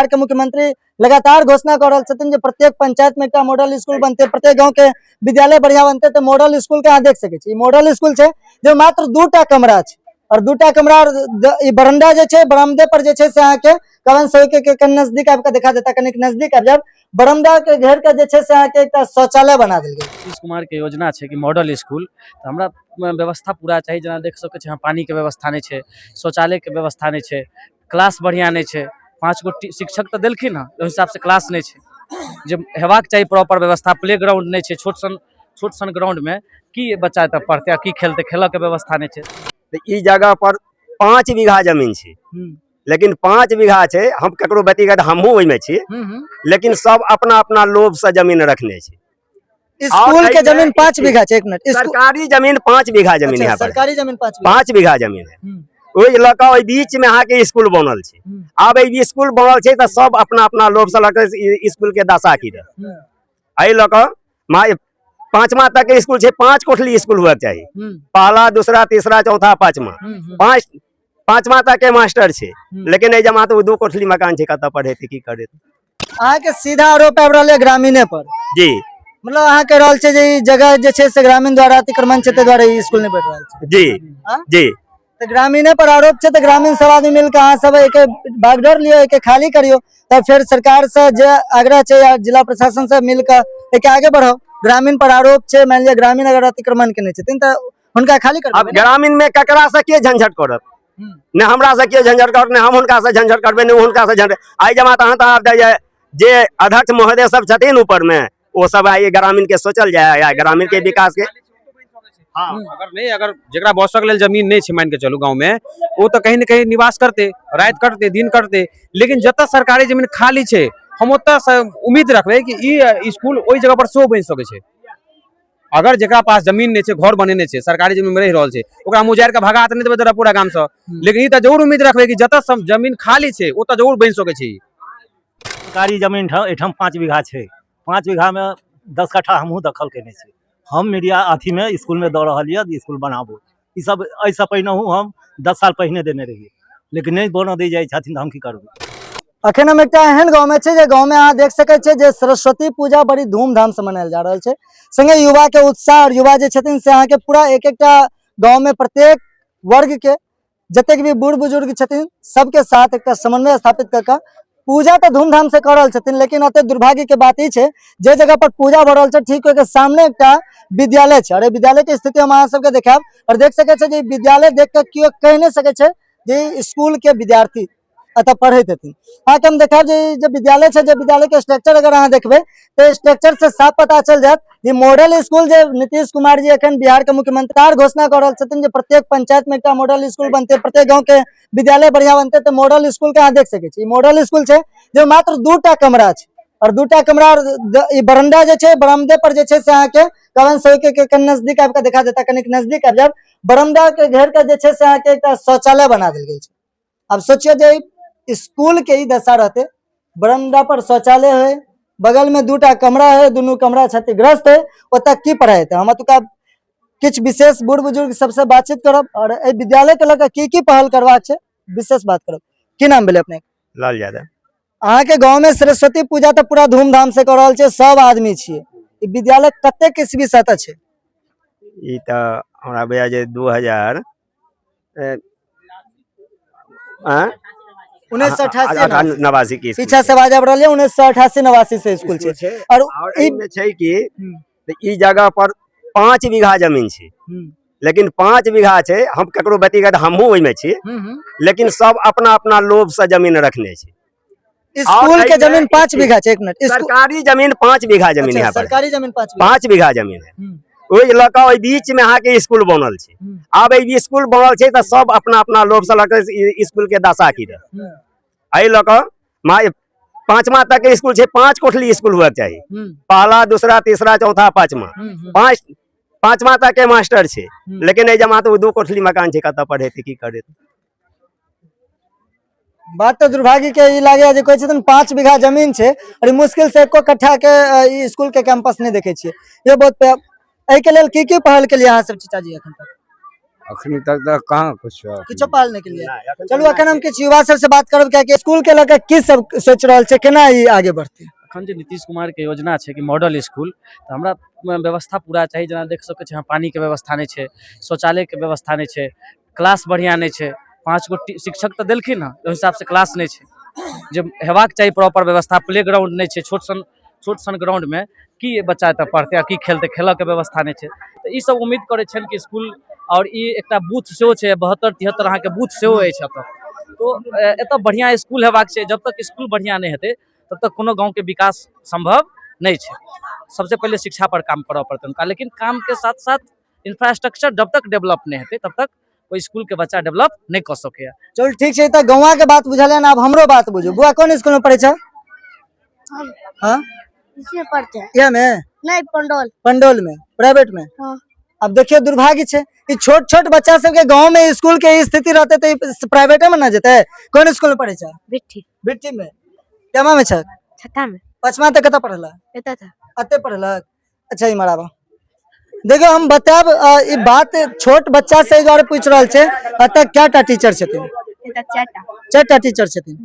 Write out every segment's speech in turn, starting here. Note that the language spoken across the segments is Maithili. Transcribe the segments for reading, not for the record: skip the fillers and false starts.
बिहार के मुख्यमंत्री लगातार घोषणा कऽ रहल छथिन जे प्रत्येक पंचायत में एकटा मॉडल स्कूल बनते, प्रत्येक गांव के विद्यालय बढ़िया बनते। तऽ मॉडल स्कूल के अहाँ देख सकै छी, ई मॉडल स्कूल छै जे मात्र 2टा कमरा छै और 2टा कमरा और ई बरंडा जे छै, बरामदे पर जे छै से अहाँके कवन सही के कनि नजदीक आबि कऽ देखा देता, कनिक नजदीक आबि जायब, बरंडा के घेर के जे छै से अहाँके एकटा शौचालय बना देल गेल। नीतीश कुमार के योजना छै कि मॉडल स्कूल, तऽ हमरा व्यवस्था पूरा चाही। जेना देख सकै छी अहाँ, पानी के व्यवस्था नहि छै, शौचालय के व्यवस्था नहि छै, क्लास बढ़िआँ नहि छै। 5 गो शिक्षक तऽ देलखिन हँ, ओहि हिसाबसँ क्लास नहि छै जे हेबाक चाही प्रॉपर व्यवस्था। प्ले ग्राउंड नहि छै, छोट सन ग्राउंडमे की बच्चा एतऽ पढ़तै आ की खेलतै, खेलऽके व्यवस्था नहि छै। तऽ ई जगह पर 5 बीघा जमीन छै, लेकिन 5 बीघा छै, हम ककरो व्यक्तिगत हमहूँ ओहिमे छी, लेकिन सब अपना अपना लोभसँ जमीन रखने छै। स्कूल के एहिमे जमीन 5 बीघा छै, एक मिनट, स्कूल सरकारी जमीन 5 बीघा जमीन अच्छा, यहाँ पर। सरकारी जमीन 5 बीघा। 5 बीघा जमीन है, ओहि लऽ कऽ ओहि बीच में अहाँके स्कूल बनल छै। आब एहि स्कूल बनल छै तऽ सब अपना अपना लोभसँ लऽ कऽ स्कूल के दशा की रहै। एहि लऽ कऽ 5वां तक के स्कूल छै, 5 कोठली स्कूल हुअके चाही, पहला दूसरा तीसरा चौथा पाँचमा, 5वां तक के मास्टर छै, लेकिन एहि जमा तऽ ओ 2 कोठली मकान छै, कतऽ पढ़ेतै की करेतै। अहाँके सीधा आरोप आबि रहल है ग्रामीणे पर। जी। मतलब अहाँ कहि रहल छै जे ई जगह जे छै से ग्रामीण द्वारा अतिक्रमण छै, ताहि दुआरे ई स्कूल नहि बढ़ि रहल छै। जी। आँ? जी। तऽ ग्रामीणे पर आरोप छै, तऽ ग्रामीण सब आदमी मिलके अहाँ सब एके भागदौड़ लियौ, एके खाली करियौ, तब फेर सरकार से जे आग्रह छै या जिला प्रशासन से मिलके एके आगे बढ़ाउ। ग्रामीण पर आरोप छै, मानि लिअ ग्रामीण अगर अतिक्रमण केने छथिन तऽ हुनका खाली करबै आब ने? ग्रामीण में ककरा से के झंझट करत? ने हमरा से के झंझट करत, ने हम हुनका से झंझट करबै, ने हुनका से झंझट। आइ जमा तऽ अहाँ तऽ आब जे अध्यक्ष महोदय सब छथिन ऊपर में, ओ सब आइ ग्रामीण के सोचल जाय या ग्रामीण के विकास के। हाँ, अगर नहीं, अगर जकरा बसक लेल जमीन नहीं छै, मान के चलू गाँव में, ओ तऽ कहीं ने कहीं निवास करते, राति कटते दिन कटते, लेकिन जतऽ सरकारी जमीन खाली छै हम ओतऽ से उम्मीद रखबै कि ई स्कूल ओहि जगह पर सेहो बनि सकै छै। अगर जकरा पास जमीन नहीं छै, घर बनेने छै, सरकारी जमीन में रहि रहल छै, ओकरा हम उजाड़ि के भगा तऽ नहि देबै तोरा पूरा गाम सँ, लेकिन ई तऽ जरूर उम्मीद रखबै कि जतऽ सब जमीन खाली छै ओतऽ जरूर बनि सकै छै। सरकारी जमीन एहिठाम 5 बीघा छै, 5 बीघा में 10 कट्ठा हमहूँ दखल केने छी। हम मीडिया अथी में स्कूल में दऽ रहल यऽ जे स्कूल बनाबू, ई सब एहिसँ पहिनहु हम 10 साल पहिने देने रहियै, लेकिन नहि बनऽ दै जाइ छथिन तऽ हम की करबै। अखन हम एकटा एहन गाँव में छी जे गाँव में अहाँ देख सकै छियै जे सरस्वती पूजा बड़ी धूमधाम से मनायल जा रहल छै, संगे युवा के उत्साह और युवा जे छथिन से अहाँके पूरा एक एकटा गाँव में प्रत्येक वर्ग के जतेक भी बूढ़ बुजुर्ग छथिन सबके साथ एकटा समन्वय स्थापित कऽ कऽ पूजा तऽ धूमधाम से कऽ रहल छथिन। लेकिन अते दुर्भाग्य के बात ई छै जे जगह पर पूजा भऽ रहल छै ठीक ओहिके सामने एकटा विद्यालय छै और एहि विद्यालय के स्थिति हम अहाँ सबके देखायब और देख सकै छियै जे ई विद्यालय देख कऽ केओ कहि नहि सकै छै जे ई स्कूल के विद्यार्थी एतऽ पढ़ैत हेथिन। अहाँके हम देखायब जे ई जे विद्यालय छै, जे विद्यालय के स्ट्रक्चर अगर अहाँ देखबै तऽ स्ट्रक्चर से साफ पता चलि जायत जे मॉडल स्कूल जे नीतीश कुमार जी एखन बिहार के मुख्यमंत्री आर घोषणा कऽ रहल छथिन जे प्रत्येक पंचायत में एकटा मॉडल स्कूल बनतै, प्रत्येक गाँव के विद्यालय बढ़िया बनतै। तऽ मॉडल स्कूल के अहाँ देख सकै छी, ई मॉडल स्कूल छै जे मात्र 2टा कमरा छै और 2टा कमरा और ई बरंडा जे छै, बरामदे पर जे छै से अहाँके कवन सही के कनि नजदीक आबि कऽ देखा देता, कनिक नजदीक आबि जायब, बरंडा के घेर के जे छै से अहाँके एकटा शौचालय बना देल गेल छै। आब सोचियौ जे स्कूल के ई दशा रहते, बरंडा पर शौचालय है, बगल में 2टा कमरा है, दुनू कमरा क्षतिग्रस्त है, ओतऽ की पढ़ाइ हेतै। हम एतुका किछु विशेष बूढ़ बुजुर्ग सबसे बातचीत करब और एहि विद्यालय के लऽ कऽ की की पहल करबाक छै विशेष बात करब। की नाम भेलै अपने? लाल यादव। अहाँके गाँव में सरस्वती पूजा तऽ पूरा धूमधाम से कऽ रहल छै, सब आदमी छियै, ई विद्यालय कतेक ईस्वी से एतऽ छै? ई तऽ हमरा बुझाइ जे दू हजार, ए, आँ? 1988 अठासी, नवासी के स्कूल पीछा छै। से आवाज आबि रहल है, 1988-89 से स्कूल छै। स्कूल छै। और और ई एहिमे छै कि ई जगह पर 5 बीघा जमीन छै, लेकिन 5 बीघा छै, हम ककरो व्यक्तिगत हमहूँ ओहिमे छी, लेकिन सब अपना अपना लोभ से जमीन रखने छै। स्कूल के एहिमे जमीन 5 बीघा छै, एक मिनट, स्कूल सरकारी जमीन 5 बीघा जमीन अच्छा, यहाँ पर। सरकारी जमीन 5 बीघा। 5 बीघा जमीन है, ओहि लऽ कऽ ओहि बीच में अहाँके स्कूल बनल छै। आब एहि स्कूल बनल छै तऽ सब अपना अपना लोभ से लऽ कऽ स्कूल के दशा की रहै। एहि लऽ कऽ 5वां तक के स्कूल छै, 5 कोठली स्कूल हुअके चाही, पहला दूसरा तीसरा चौथा पाँचमा, 5वां तक के मास्टर छै, लेकिन एहि जमा तऽ ओ 2 कोठली मकान छै, कतऽ पढ़ेतै की करेतै। बात तऽ दुर्भाग्य के ई लागैया जे कहै छथिन 5 बीघा जमीन छै और ई मुश्किल से एको कट्ठा के ई स्कूल के कैंपस नहि देखै छियै। ये बहुत एहि के लेल की की पहल केलियै अहाँ सब चाचाजी एखन तक? अखनी तक तऽ कहाँ किछो। किछो पहल नहि केलियै। चलू, अखन हम किछु युवा सबसँ बात करब, कियाकि स्कूल के लऽ कऽ की सब सोचि रहल छै, केना ई आगे बढ़तै? अखन जे नीतीश कुमारके योजना छै कि मॉडल स्कूल, तऽ हमरा व्यवस्था पूरा चाही। जेना देख सकै छी अहाँ, पानिके व्यवस्था नहि छै, शौचालयके व्यवस्था नहि छै, क्लास बढ़िआँ नहि छै। पाँच गो शिक्षक तऽ देलखिन हँ, ओहि हिसाबसँ क्लास नहि छै जे हेबाक चाही प्रॉपर व्यवस्था। प्ले ग्राउंड नहि छै। छोट सन छोट सन ग्राउंडमे की बच्चा एतऽ पढ़तै आ की खेलतै? खेलऽके व्यवस्था नहि छै। तऽ ई सब उम्मीद करै छनि कि स्कूल, आओर ई एकटा बूथ सेहो छै, 72 73 अहाँके बूथ सेहो अछि एतऽ। तो एतऽ बढ़िआँ स्कूल हेबाक छै। जब तक स्कूल बढ़िआँ नहि हेतै, तब तक कोनो गाँवके विकास सम्भव नहि छै। सबसे पहिले शिक्षा पर काम करऽ पड़तै हुनका, लेकिन कामके साथ साथ इंफ्रास्ट्रक्चर जब तक डेवलप नहि हेतै, तब तक ओहि स्कूलके बच्चा डेवलप नहि कऽ सकैए। चलू, ठीक छै। तऽ गौवा के बात बुझलियै, आब हमरो बात बुझू। बुआ, कोन स्कूल में पढ़ै छ? हम? हाँ। इसमें पढ़ते हैं। इएह में? नहीं, पंडौल। पंडौल में, प्राइवेट में? हाँ। अब देखियो, दुर्भाग्य छै कि छोट छोट बच्चा सबके गांव में स्कूल के स्थिति रहते तऽ प्राइवेटे में न जेतै। कोन स्कूल में पढ़ै छ? बिट्ठी। बिट्टी में। केमा में छ? छठा में। पचमा तक कतऽ पढ़लक? एता था। अते पढ़लक। अच्छा, इम्हर आबऽ। देखियौ, हम बतायब, ई बात छोट बच्चा से एहि दुआरे पूछि रहल छै। एतऽ कएटा टीचर छथिन? एता चारटा। चारिटा टीचर छथिन।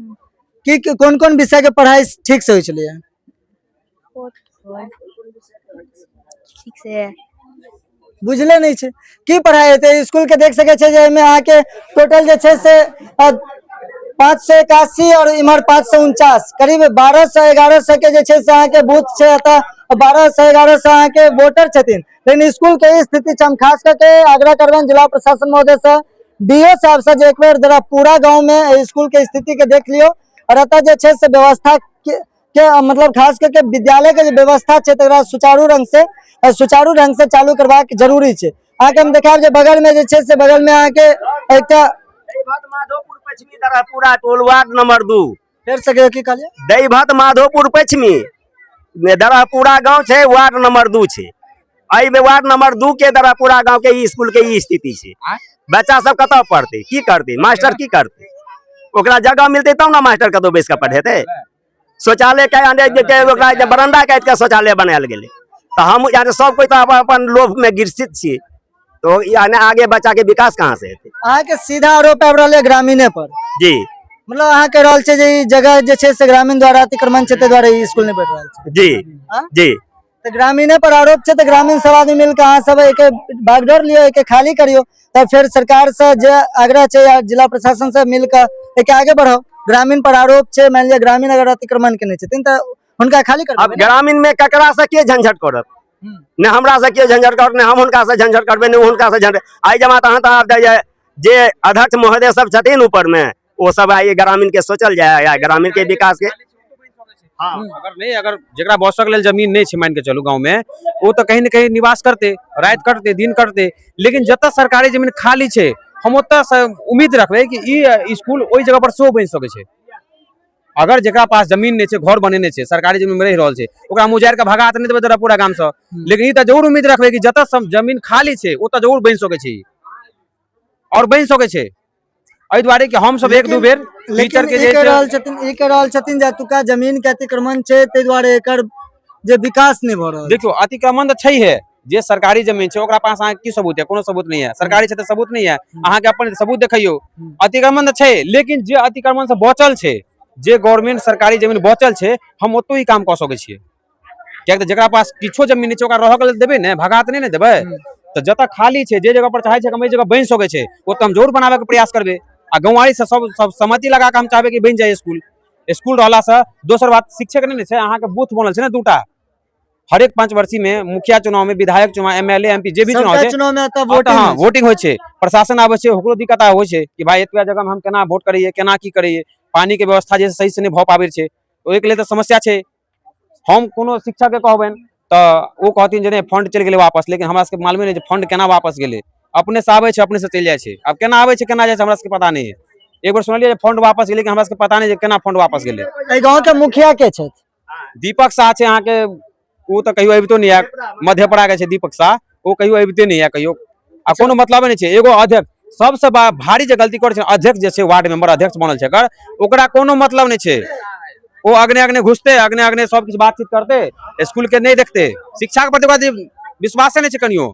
की कोन कोन विषय के पढ़ाई ठीक से होइ छलैया? ठीक से। बुझले नहि छै की पढ़ाई हेतै। स्कूल के देख सकै छै जे एहिमे अहाँके टोटल जे छै से 581 और इम्हर 549, करीब 1200 1100 के जे छै से अहाँके बूथ छै। एतऽ 1200 1100 अहाँके वोटर छथिन, लेकिन स्कूल के ई स्थिति छै। हम खास करके आग्रह करबनि जिला प्रशासन महोदय से, डीओ साहब से, जे एक बेर जरा पूरा गाँव में एहि स्कूल के स्थिति के देख लियौ और एतऽ जे छै से व्यवस्था के मतलब खास करके विद्यालय के जे व्यवस्था छै, तकरा सुचारू ढंग से चालू करबाक जरूरी छै। अहाँके हम देखायब जे बगल में जे छै से बगल में अहाँके एकटा दैभत माधोपुर पश्चिमी, तरहपुरा टोल, वार्ड नंबर 2। फेर से कहियौ, की कहलियै? दैभत माधोपुर पश्चिमी, दरहपुरा गांव छै, वार्ड नंबर 2 छै। एहिमे वार्ड नंबर 2 के दरहपुरा गांव के ई स्कूल के ई स्थिति छै। बच्चा सब कतऽ पढ़तै, की करतै? मास्टर की करतै? ओकरा जगह मिलतै तब ने मास्टर कतौ बैस कऽ पढ़ेतै। शौचालय के अंदर जे के ओकरा जे बरंडा काटि कऽ शौचालय बनायल गेलै। तऽ हम यानी सब कोइ तऽ अपन अपन लोभ मे ग्रसित छियै, तो यानी आगे बच्चा के विकास कहाँ से हेतै? अहाँके सीधा आरोप आबि रहल है ग्रामीणे पर? जी। मतलब अहाँ कहि रहल छै जे ई जगह जे छै से ग्रामीण द्वारा अतिक्रमण छै, ताहि दुआरे ई स्कूल नहि बढ़ि रहल छै? जी। हाँ? जी। तऽ ग्रामीणे पर आरोप छै, तऽ ग्रामीण सब आदमी मिलके अहाँ सब एके बागडोर लियौ, एके खाली करियौ, तब फेर सरकार से जे आग्रह छै या जिला प्रशासन से मिलके एके आगे बढ़ाओ। ग्रामीण पर आरोप छै, मानि लिअ ग्रामीण अगर अतिक्रमण केने छथिन तऽ हुनका खाली अब करबै ने? ग्रामीण में ककरा से के झंझट करत? ने हमरा से के झंझट करत, ने हम हुनका से झंझट करबै, ने हुनका से झंझट। आइ जमा तहन तऽ आब जे जे अध्यक्ष महोदय सब छथिन ऊपर में, ओ सब आइ ग्रामीण के सोचल जाय या ग्रामीण के विकास के। हाँ, अगर नहि, अगर जेकरा बसक लेल जमीन नहि छै, मानि के चलू गाँव में, ओ तऽ कहीं ने कहीं निवास करतै, राति कटतै, दिन कटतै, लेकिन जतऽ सरकारी जमीन खाली छै, हम ओतऽ से उम्मीद रखबै कि ई स्कूल ओहि जगह पर सेहो बनि सकै छै। अगर जेकरा पास जमीन नहि छै, घर बनेने छै, सरकारी जमीन में रहि रहल छै, ओकरा हम उजाड़ि के भगा तऽ नहि देबै तोरा पूरा गाम से, लेकिन ई तऽ जरूर उम्मीद रखबै कि जतऽ सब जमीन खाली छै, ओतऽ जरूर बनि सकै छै ई। आओर बनि सकै छै एहि दुआरे कि हम सब एक दू बेर लेकिन टीचर के ई जे कहि छै रहल छथिन, ई कहि रहल छथिन जे एतुका जमीन के अतिक्रमण छै, ताहि दुआरे एकर जे विकास नहि भऽ रहल छै। देखियौ, अतिक्रमण तऽ छैहे। जे सरकारी जमीन छै, ओकरा पास अहाँके की सबूत है? कोनो सबूत नहीं है। सरकारी छै तऽ सबूत नहीं है। अहाँके अपन सबूत देखैयौ। अतिक्रमण तऽ छै, लेकिन जे अतिक्रमण से बचल छै, जे गवर्नमेंट सरकारी जमीन बचल छै, हम ओतौ ही काम कऽ सकै छियै, कियाकि तऽ जकरा पास किछो जमीन नहि छै, ओकरा रहऽ के लेल देबै ने, भगा तऽ नहि ने देबै। तऽ जतऽ खाली छै, जे जगह पर चाहै छै कि हम एहि जगह बनि सकै छै, ओतऽ हम जरूर बनाबैके प्रयास करबै आ गौंवारी से सब सब सहमति लगा कऽ हम चाहबै कि बनि जाय स्कूल। स्कूल रहलासँ दोसर बात, शिक्षक नहि ने छै अहाँके। बूथ बनल छै ने दूटा, हरेक 5 वर्षी में, मुखिया चुनाव में, विधायक चुनाव, एमएलए, एमपी, जे भी चुनाव सबटा छै, चुनाव में एतऽ ओतऽ वोटिंग हाँ, होइ छै। वोटिंग होइ छै। प्रशासन आबै छै, ओकरो दिक्कत होइ छै कि भाई एतबा जगह में हम केना वोट करैयै, केना की करैयै। पानी के व्यवस्था जे सही से नहि भऽ पाबै छै, ओहिके लेल तऽ समस्या छै। हम कोनो शिक्षक के कहबनि तऽ ओ कहथिन जे नहि, फंड चलि गेलै वापस, लेकिन हमरा सबके मालूमे नहि जे फंड केना वापस गेलै। अपने से आबै छै, अपने से चलि जाइ छै। आब केना आबै छै, केना जाइ छै, हमरा सबके पता नहि है। एक बेर सुनलियै जे फंड वापस गेलै, लेकिन हमरा सबके पता नहि जे केना फंड वापस गेलै। एहि गाँव के मुखिया के छथि? दीपक शाह छै अहाँके। ओ तऽ कहियो अबितो नहि यऽ। मधेपुरा के छै दीपक शाह, ओ कहियो अबिते नहि यऽ कहियो, आ कोनो मतलबे नहि छै। एगो अध्यक्ष सबसँ भारी जे गलती करै छै, अध्यक्ष जे छै, वार्ड मेंबर अध्यक्ष बनल छै एकर, ओकरा कोनो मतलब नहि छै। ओ अगने अगने घुसते, अगने अगने सब किछु बातचीत करते, स्कूल के नहि देखते। शिक्षा के प्रति ओकरा जे विश्वासे नहि छै कनियो।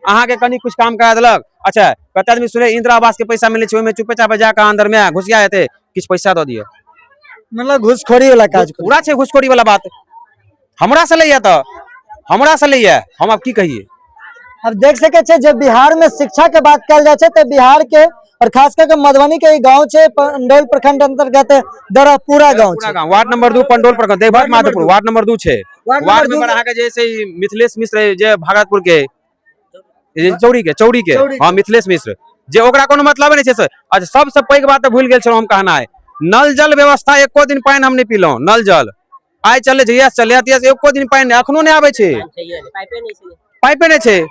अहाँके कनि कुछ काम करा देलक। अच्छा, कते आदमी सुने इंदिरा आवास के पैसा मिलै छै, ओहिमे चुपे चापे जाके अंदर मे घुसिया जेतै, किछु पैसा दऽ दिअ। मतलब घूसखोरी वाला काज करै। पूरा छै घुसखोरी वाला बात। हमरा से लैया तऽ हमरा से लैया, हम आब की कहिए। अब देख सके छै जे बिहार में शिक्षा के बात कयल जाइ छै तऽ बिहार के और खास करके मधुबनी के ई गांव छै पंडौल प्रखंड अंतर्गत दरहपुरा गांव पूरा छै। गाँव वार्ड नंबर 2 पंडौल प्रखंड, Deoghar ward number Madhopur, 2। Ward number 2 छै। वार्ड वार्ड नंबर मेंबर अहाँके जे छै ई मिथिलेश मिश्र जे भागलपुर के, जे चौरी के, चौरी के, चौरी के। हाँ मिथिलेश मिश्र, जे ओकरा कोनो मतलब नहि छै सर। अच्छा, सबसे पैघ बात तऽ भूलि गेल छलहुँ हम कहनाइ, नल जल व्यवस्था एको दिन पानि हम नहि पीलहुँ। नल जल आइ चले जहिया से चले तहिया से एको दिन पानि नहि, अखनो नहि आबै छै, पाइपे नहि छै।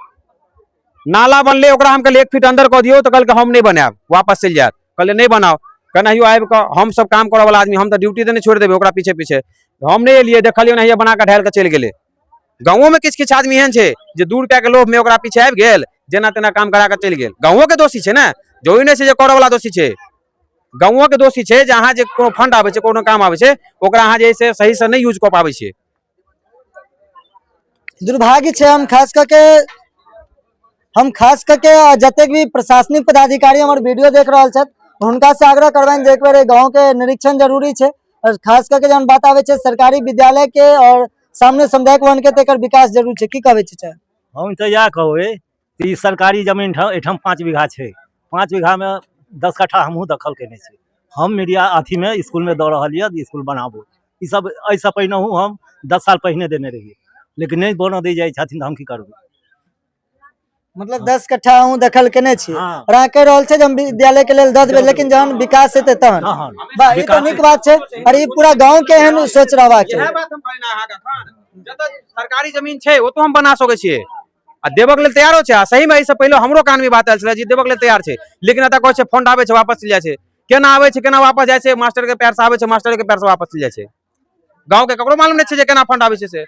नाला बनलै, ओकरा हम कहलियै 1 फीट अंदर कऽ दियौ, तऽ कहलकै हम नहि बनायब, वापस चलि जायत। कहलियै नहि बनाउ, केनाहियो आबि कऽ हम सब काम करऽ वाला आदमी, हम तऽ ड्यूटी तऽ नहि छोड़ि देबै ओकरा पीछे पीछे। हम नहि एलियै, देखलियै ओनाहिये बना कऽ ढालि कऽ चलि गेलै। गाँवो मे किछु किछु आदमी एहन छै जे 2 रुपया के लोभ मे ओकरा पीछे आबि गेल, जेना तेना काम करा कऽ चलि गेल। गाँवो के दोषी छै ने, जरूरी नहि छै जे करऽ वाला दोषी छै, गाँवो के दोषी छै जे अहाँ जे कोनो फंड आबै छै, कोनो काम आबै छै, ओकरा अहाँ जे छै सही से नहि यूज कऽ पाबै छियै। दुर्भाग्य छै। हम खास कऽ के जतेक भी प्रशासनिक पदाधिकारी हमर वीडियो देख रहल छथि, हुनका से आग्रह करबनि जे एक बेर एहि गाँव के निरीक्षण जरूरी छै। और खास कऽ के जहन बात आबै छै सरकारी विद्यालय के और सामने सामुदायिक भवन के, तऽ एकर विकास जरूर छै। की कहबै चाचा? हम तऽ इएह कहबै कि ई सरकारी जमीन एहिठाम 5 बीघा छै, 5 बीघामे 10 कट्ठा हमहूँ दखल केने छी। हम मीडिया अथीमे इसकुलमे दऽ रहल यऽ जे इसकुल बनाबू। ई सब एहिसँ पहिनहु हम 10 साल पहिने देने रहियै, लेकिन नहि बनऽ दै जाइ छथिन तऽ हम की करबै। मतलब 10 कट्ठा अहूँ दखल केने छी हँ। और अहाँ कहि रहल छै जे हम विद्यालय के लेल दऽ देबै, लेकिन जहन विकास हेतै तहन। हँ। वाह, ई तऽ नीक बात छै और ई पूरा गाँव के एहन सोच रहबाक इएह चाही। बात हम कहने अहाँके, एखन जतऽ सरकारी जमीन छै ओतऽ हम बना सकै छियै आ देबक लेल तैयारो छै। आ सही मे एहिसँ पहिले हमरो कान मे बात आयल छलै जे देबक लेल तैयार छै, लेकिन एतऽ कहै छै फंड आबै छै वापस चलि जाइ छै। केना आबै छै, केना वापस जाइ छै? मास्टर के पैर से आबै छै, मास्टर के पैर से वापस चलि जाइ छै। गाँव के ककरो मालूम नहि छै जे केना फंड आबै छै से।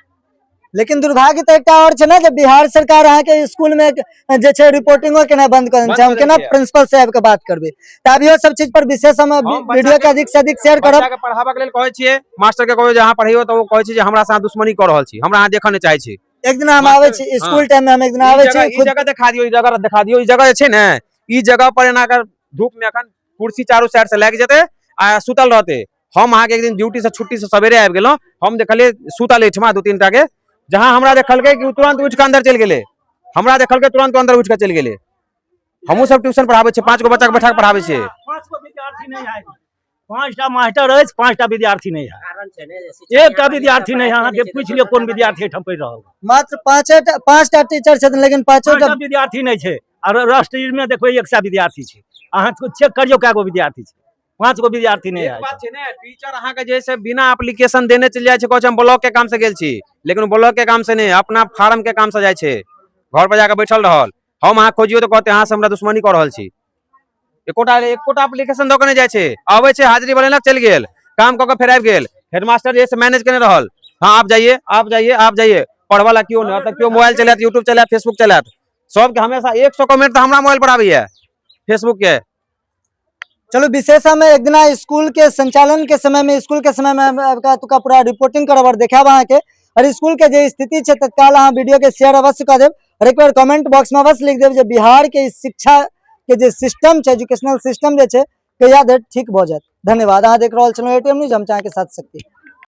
लेकिन दुर्भाग्य तऽ एकटा और छै ने जे बिहार सरकार अहाँके स्कूल में जे छै रिपोर्टिंगो केना बंद कऽ देने छै। हम बंद कऽ केना देने छै। प्रिंसिपल साहब के बात करबै? तऽ आब इहो सब चीज पर विशेष हम हम बच्चा वीडियो के के अधिक से अधिक शेयर करब। बच्चा के पढ़ाबक लेल कहै छियै, मास्टर के कहबै जे अहाँ पढ़ैयौ, तऽ ओ कहै छै जे हमरा से अहाँ दुश्मनी कऽ रहल छी, हमरा अहाँ देखऽ नहि चाहै छी। एक दिन हम आबै छी स्कूल टाइम में, हम एक दिन आबै छी ई खुद। जगह देखा दियौ, ई जगह देखा दियौ। ई जगह जे छै ने, ई जगह पर एना कर धूप में अखन कुर्सी चारू साइड से लागि जेतै आ सुतल रहतै। हम अहाँके एक दिन ड्यूटी से छुट्टी से सवेरे आबि गेलहुँ, हम देखलियै सुतल एहिठमा 2-3 टा के। जहाँ हमरा देखलकै कि ओ तुरंत उठि कऽ अंदर चलि गेलै, हमरा देखलकै तुरंत अंदर उठि कऽ चलि गेलै। हमहूँ सब ट्यूशन पढ़ाबै छियै, 5 गो बच्चा के बैठा कऽ पढ़ाबै छियै। 5 गो विद्यार्थी नहि है, 5टा मास्टर अछि, 5टा विद्यार्थी नहि है, एकटा विद्यार्थी नहि है। अहाँ पूछि लियौ कोन विद्यार्थी एहिठाम पढ़ि रहल। मात्र 5टा टीचर छथिन, लेकिन पाँचोटा 5टा विद्यार्थी नहि छै। आर राष्ट्रीय मे देखबै 100 विद्यार्थी छै। अहाँ चेक करियौ कए गो विद्यार्थी छै, 5 गो विद्यार्थी नहि एक है। बात छै ने, टीचर अहाँके जे छै बिना एप्लीकेशन देने चलि जाइ छै, कहै छै हम ब्लॉक के काम से गेल छी, लेकिन ओ ब्लॉक के काम से नहि, अपना फार्म के काम से जाइ छै। घर पर जाके बैठल रहल। हम अहाँ खोजियौ तऽ कहते अहाँ से हमरा दुश्मनी कऽ रहल छी। एकोटा एकोटा एप्लीकेशन दऽ के नहि जाइ छै। अबै छै, हाजिरी बनेलक, चलि गेल, काम कऽ के फेर आबि गेल। हेडमास्टर जे छै मैनेज केने रहल, हाँ आप जाइए, आप जाइए, आप जाइए। पढ़ वाला केओ नहि, एतऽ केओ मोबाइल चलायत, यूट्यूब चलायत, फेसबुक चलायत। सबके हमेशा 100 कमेंट तऽ हमरा मोबाइल पर आबैया फेसबुक के। चलू, विशेष हम एक दिना स्कूल के संचालन के समय में, स्कूल के समय में हम आपका तुका पूरा रिपोर्टिंग करब और देखाब अहाँके। और स्कूल के जे स्थिति छै, तत्काल अहाँ वीडियो के शेयर अवश्य कऽ देब और एक बार कमेंट बॉक्स में अवश्य लिख देब जे बिहार के शिक्षा के जे सिस्टम छै, एजुकेशनल सिस्टम जे छै, कहिया धरि ठीक भऽ जायत। धन्यवाद। अहाँ देख रहल छलहुँ एटीएम न्यूज, हम अहाँके साथ शक्ति।